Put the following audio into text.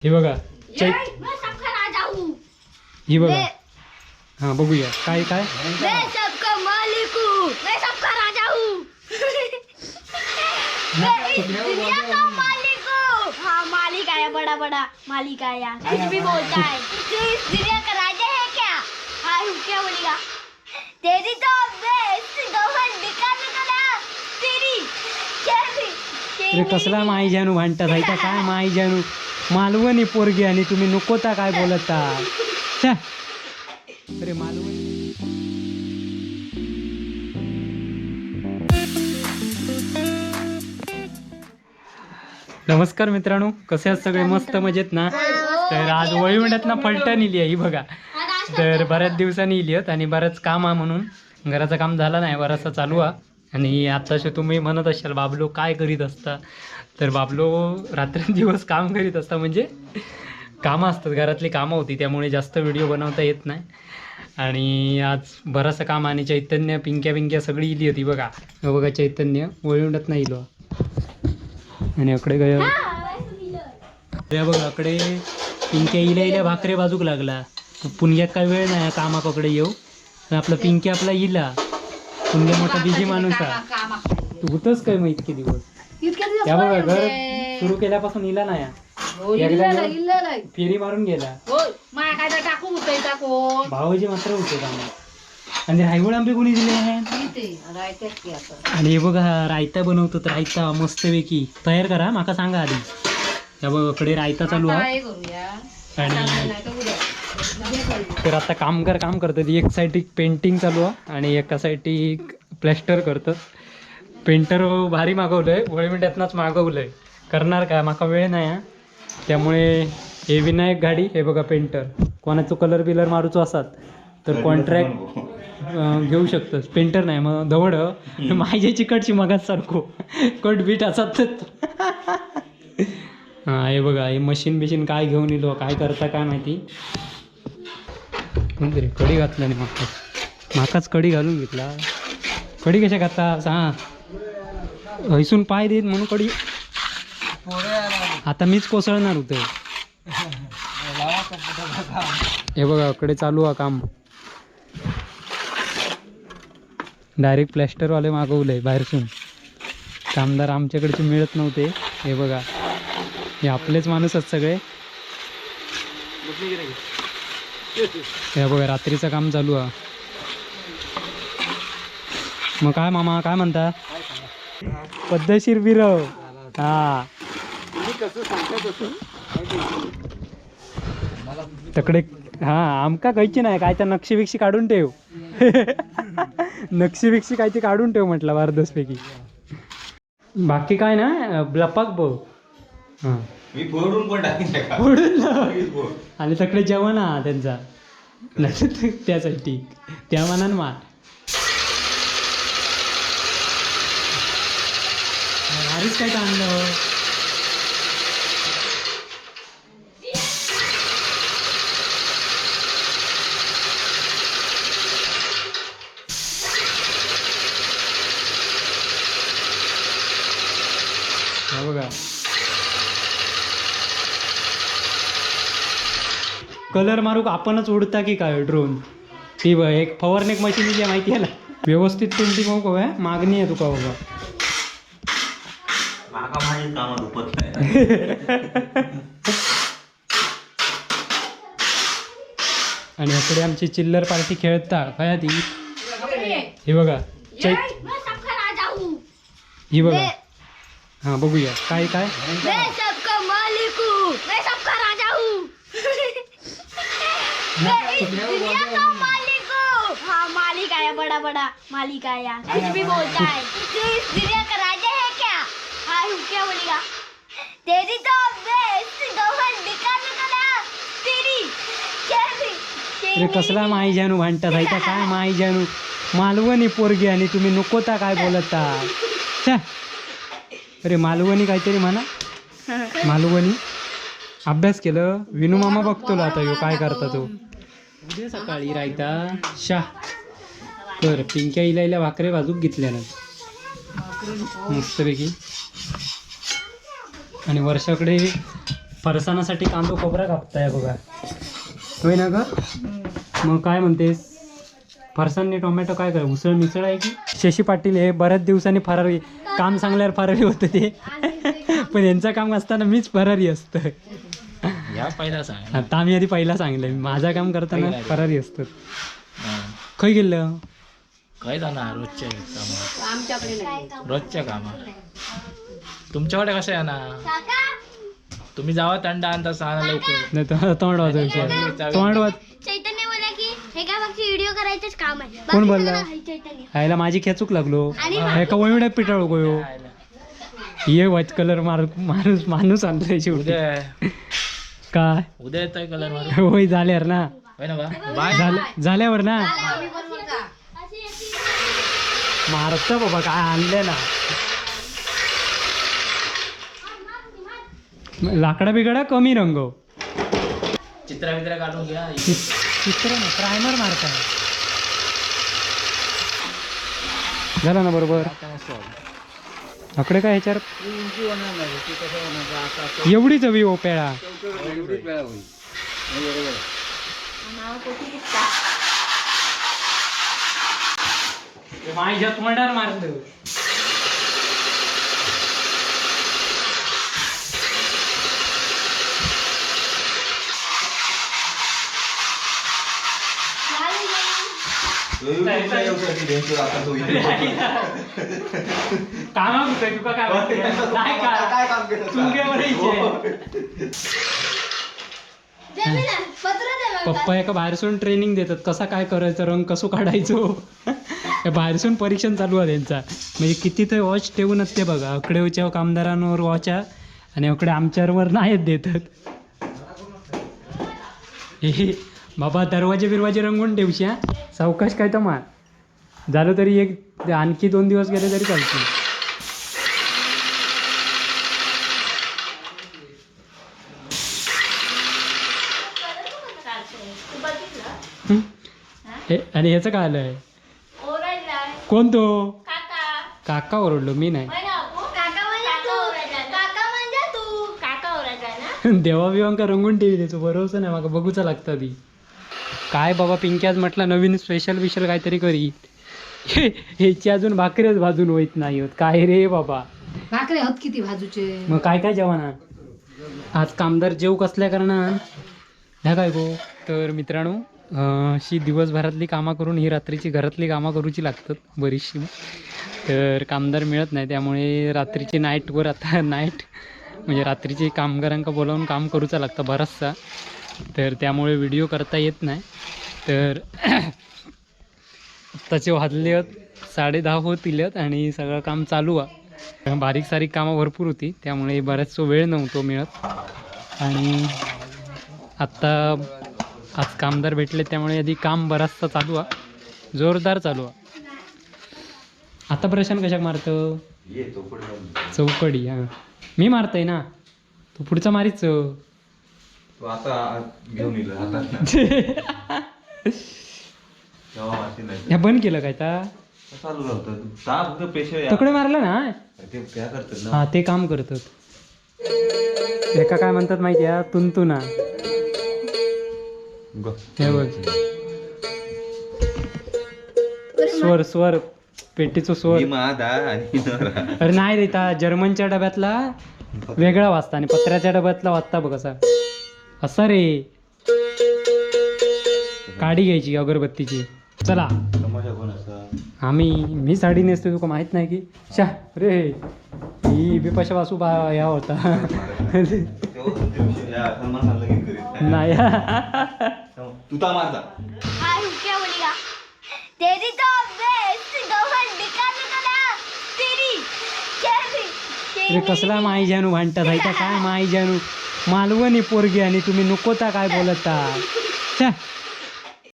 हे बघा चैत, मैं सबका राजा हूँ। ही बघा। मैं हा बघूया काय काय। मैं सबका मालिक हूँ, मैं सबका राजा हूँ, मैं इस दुनिया का मालिक हूँ। हाँ मालिक आया, बड़ा बड़ा मालिक आया, कुछ भी बोलता है। तू इस दुनिया का राजा है क्या? हाँ क्या बोलेगा? तेरी तो निकाल ना तेरी तेरी अरे कसला माई जानू भांडतात हायता काय माई जानू। मालवणी पोरगी आणि तुम्ही नकोता काय बोलता। छ्या. अरे मालवणी। नमस्कार मित्रांनो, कसे आहात सगळे? मस्त मजेत ना? तर आज वळीवंड्यात फलटण इली आहे ही बघा। तर बऱ्याच दिवसांनी इली आहेत आणि बरंच काम आहे म्हणून घराचं काम झालं नाही, बराचसा चालू आहे। आणि आत्ताशी तुम्ही म्हणत असाल बाबलो काय करीत असता, तर बाबलो रात्रंदिवस काम करीत असता, म्हणजे कामं असतात, घरातली कामं होती, त्यामुळे जास्त व्हिडिओ बनवता येत नाही। आणि आज बरंचसं काम आणि चैतन्य पिंक्या पिंक्या सगळी इली होती बघा। हे बघा चैतन्य वळीवंड्यात नाही इलो आणि अकडे गयो त्या बघा अकडे पिंक्या इल्या इल्या भाकरे बाजूक लागला। पुणग्यात काय वेळ नाही कामाकडे येऊ, पण आपलं पिंक्या आपला इला पुणग्या मोठा बिझी माणूस आहे। तू होतच काय मग इतके दिवस? त्या बघा घर सुरू केल्यापासून इला नाही हा. एकदा येऊन फेरी मारून गेला। भाऊजी मात्र होते कामात। आणि रायगुळ आंबे कोणी दिले आहेत? आणि हे बघा रायता बनवतो, तर रायता मस्तपैकी तयार करा, माका सांगा आधी। त्या बघा कडे रायता चालू आहे। आणि तर आता कामगार काम करतात, एक साईड पेंटिंग चालू आहे आणि एका साईड प्लॅस्टर करतात। पेंटर भारी मागवलंय, वळविंड्यातनंच मागवलंय, करणार काय माका वेळ नाही हा। त्यामुळे हे विनायक गाडी, हे बघा पेंटर, कोणाचो कलर बिलर मारूचो असात तर कॉन्ट्रॅक्ट घेऊ शकतोस। पेंटर नाही मग धवड माझ्या चिकटची मगाच सारखो कट बीट असत। हां हे बघा हे मशीन बिशीन काय घेऊन इलो, काय करता काय माहिती। कोणतरी कढी घातलं नाही माका, माकाच कढी घालून घेतला। कढी कशा खाता हां हैसून पाय देत म्हणून कढी आता मीच कोसळणार होते। हे बघा इकडे चालू आहे काम, डायरेक्ट प्लॅस्टरवाले मागवले बाहेरसून, कामदार आमच्याकडचे मिळत नव्हते। हे बघा हे आपलेच माणूस आहेत सगळे। हे बघा रात्रीचं काम चालू आहे। मग काय मामा काय म्हणता? पद्धतशीर बिरव। हा तकडे हा आमका काहीची नाही काय, त्या नक्षी बिक्षी काढून ठेव, नक्षी बिक्षी काय ती काढून ठेव म्हटलं वारदस पैकी। बाकी काय ना ब्लपाक बघ। हा मी फोडून पण टाकीन त्याका. फोडून लाव. लगेच फोड. आणि तकडे जेवण हा त्यांचा नाही त्यासाठी त्या मनान मार। भारीच काय आणलं। हा बघा कलर मारूक आपणच उडता की काय ड्रोन। ती बघ एक फवारणी एक मशीन जी माहिती आहे ना, व्यवस्थित पेंटिंग हो काय मागणी आहे तुका बाबा। माका माझी कामात उपत नाही. आणि इकडे आमची चिल्लर पार्टी खेळता काय ती। हे बघा चैत, मैं सबका राजा हूँ। ही बघा हा बघूया काय काय। मैं सबका मालिक हूँ, मैं सबका राजा हूँ, मैं इस दुनिया का मालिक हूँ। हाँ मालिक आया, बड़ा बड़ा मालिक आया, कुछ भी बोलता है। तू इस दुनिया का राजा है क्या? हाँ क्या बोलेगा? तेरी तो निकाल ना तेरी तेरी अरे कसला माई जानू भांडतात हायता काय माई जानू। मालवणी पोरगी आणि तुम्ही नकोता काय बोलता। छ्या. अरे मालवणी काहीतरी म्हणा, मालवणी अभ्यास केलं। विनू मामा बघतो आता ह्यो काय करता तो। उद्या सकाळी रायता शाह कर पिंक्या इला इला भाकरे बाजूक घेतल्या ना मस्तपैकी। आणि वर्षाकडे फरसाणासाठी कांदो खोबरा कापताय बघा. होय ना ग? मग काय म्हणतेस, फरसाणने टोमॅटो काय काय उसळ मिसळ आहे की? शशी पाटील हे बऱ्याच दिवसांनी फरारी काम सांगल्यावर फरारी होतं ते, पण यांचं काम असताना मीच फरारी असतं. या पहिला सांग. आता आम्ही आधी पहिला सांगलंय, माझं काम करताना फरारी असतं. खय गेलं? काय जाणार रोजच्या कामात, रोजच्या कामात. तुमच्याकडे कसं आहे ना? तुम्ही जावा थंड आणता सांगा लवकर. नाही तर तोंड वाजवायचे, तोंड वाज. चैतन्य बोला की हे काय फक्त व्हिडिओ करायचंच काम आहे. कोण बाकी बोलला? सगळं आहे चैतन्य. आयला माझी खेचूक लागलो. आणि एका वळवड्यात पिटाळू गयो. ये व्हाईट कलर मार माणूस माणूस आणलाय शेवटी. उद्या काय? उद्या येतोय कलर मारू. होय, झाल्यावर ना. होय ना बा बाय. झाल्यावर ना मारत बाबा, काय आणले ना लाकडा बिकडा कमी रंगव. चित्रा बित्रा काढून घ्या. चित्र ना प्रायमर मारताय. झालं ना बरोबर? आकडे काय ह्याच्यावर एवढीच हवी ओपेळा. माझ्या तोंडावर मारलं. कामाक होतोय तुका काय वाटतंय? नाही का? काय काम केलं? चुंग्यावर पप्पा एका बाहेरसून ट्रेनिंग देतात, कसा काय करायचं, रंग कसं काढायचो. हे बाहेरसून परीक्षण चालू आहे त्यांचा. म्हणजे किती ते वॉच ठेवूनच ते बघा, अकडेच्या कामदारांवर वॉच आहे आणि अकडे आमच्यावर नाहीत देतात. हे बाबा दरवाजे बिरवाजे रंगवून ठेवशी हा, सावकाश काय तर मार झालं तरी एक आणखी 2 दिवस गेले तरी चालतील. हं? हे आणि ह्याचं काय आलंय? कोण तो काका ओरडलो मी नाही. काका म्हणजे तू, काका म्हणजे तू, काका ओरडला ना. देवा बिवांका रंगून ठेवी त्याचो भरोसा नाही, माका बघूचा लागता ती. काय बाबा पिंक्याज म्हटलं नवीन स्पेशल बिशल काहीतरी करी, ह्याची अजून भाकरीच भाजून होत नाही होत. काय रे बाबा? भाकरे होत किती भाजूचे? मग काय काय जेवणार आज? कामदार जेव कसल्या करणार ह्या काय गो. तर मित्रांनो, अशी दिवसभरातली कामं करून ही रात्रीची घरातली कामं करूची लागतात बरीचशी. तर कामदार मिळत नाही, त्यामुळे रात्रीची नाईटवर आता नाईट म्हणजे रात्रीची कामगारांका बोलावून काम करूचा लागतं बराचसा. तर त्यामुळे व्हिडिओ करता येत नाही. तर आत्ताचे वाजले आहेत 10:30 होतील आहेत आणि सगळं काम चालू आहे. बारीक सारीक कामं भरपूर होती, त्यामुळे बराचसा वेळ नव्हतो मिळत. आणि आत्ता आज कामदार भेटले, त्यामुळे आधी काम बराचसा चालू आहे, जोरदार चालू आहे. आता प्रशांत कशाक मारतं? चौकडी. हां, मी मारतोय ना, तू पुढचा मारीच. तू आता घेऊन येईल हातात. तेव्हा मारती नाही. ह्या बंद केलं काय ता? चालू राहतं ता फक्त प्रेशर. तकडे मारलं ना. ते काय करतात ना? हा, ते काम करतात. एका काय म्हणतात माहिती आहे? तुंतुना. बघ. हे बघ, स्वर स्वर पेटीचो स्वर. मी माझा आणि नवरा. अरे नाही रे, ता जर्मनच्या डब्यातला वेगळा वाजता आणि पत्र्याच्या डब्यातला वाजता बघ असा असा रे. काडी घ्यायची अगरबत्तीची. चला. तमाशा कोण असा? आम्ही मी साडी नेसतो तुका माहित नाही की शा रे. ही बिपाशा वासू बा या होता. तेव्हा दिवशी या सलमान खान लगीन करीत. नाही. तू ता मारता. हाँ, क्या बोलेगा? तेरी तो बेस्ट गवर्न निकाल ना तेरी तेरी. अरे कसला माई जानू भांडतात ऐका. काय माई जानू, मालवणी पोरगी आणि तुम्ही नकोता काय बोलता. छ्या.